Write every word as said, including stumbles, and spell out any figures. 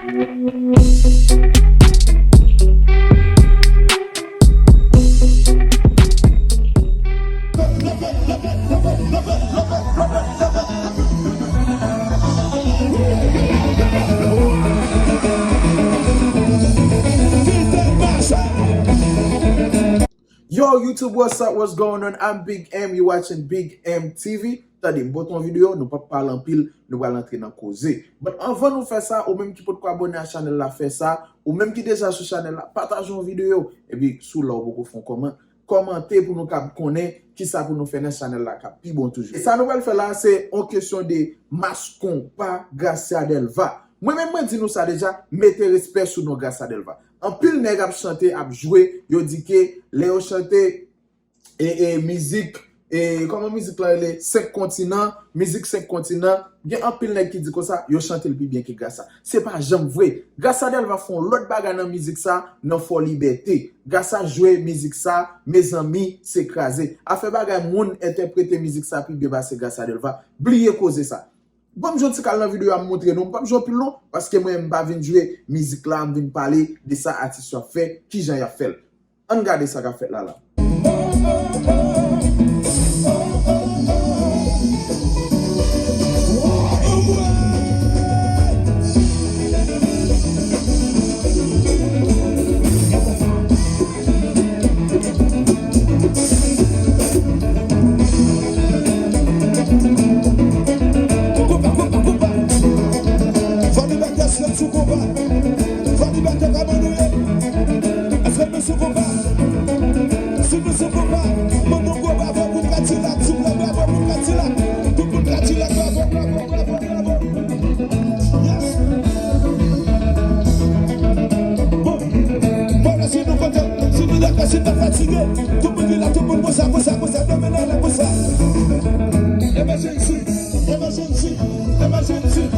Yo, YouTube, what's up? What's going on? I'm Big M. You watching Big M T V. Tande, m pote yon videyo, nou p ap pale anpil, nou pral antre nan koze. But anvan nou fè sa, ou menm ki potko abòne a chanèl la, fè sa. Ou menm ki deja sou chanèl la, pataje yon videyo. Epi, si w la, ou poko fè yon kòman-, kòmante pou nou kab konnen kisa pou nou fè nan chanèl la, k ap pi bon toujou. E sa nou pral fè la, se yon kesyon de mas konpa Gracia Delva. Mwen menm, mwen di nou sa deja, mete respè sou non Gracia Delva. Anpil nèg ap chante, ap jwe, yo di ke lè yo chante, e, e, mizik, e, kòman mizik la rele? Senk kontinan, mizik senk kontinan. Gen anpil nèg ki di konsa, yo chante l pi byen ke Gracia. Se pa janm vre. Gracia Delva fè yon lòt bagay nan mizik sa, nan Fò Libète. Gracia jwe mizik sa, mezanmi, se kraze. Afè bagay moun entèprete mizik sa pi byen pase Gracia Delva. Bliye koze sa. Ban m jwe yon ti kal nan videyo a, m montre nou. M p ap jwe anpil non, paske mwen, m pa vin jwe mizik la, m vin pale de sa atis yo ap fè, kijan y ap fè l. Ann gade sa k ap fèt la la. Konpa, konpa, konpa. Fò Libète sou konpa. Fò Libète, kòman nou ye? Èske nou sou konpa? Si nou sou konpa, ban nou gwo bravo pou Kadilak, souple, bravo pou Kadilak. Tout moun Kadilak, bravo, bravo, bravo, bravo. Yes. Bon. Bon, lè si nou kontan, si nou dakò, si nou fatige, tout moun vin la, tout moun konsa, konsa, konsa, non, men non, non, konsa. Emergency, emergency, emergency.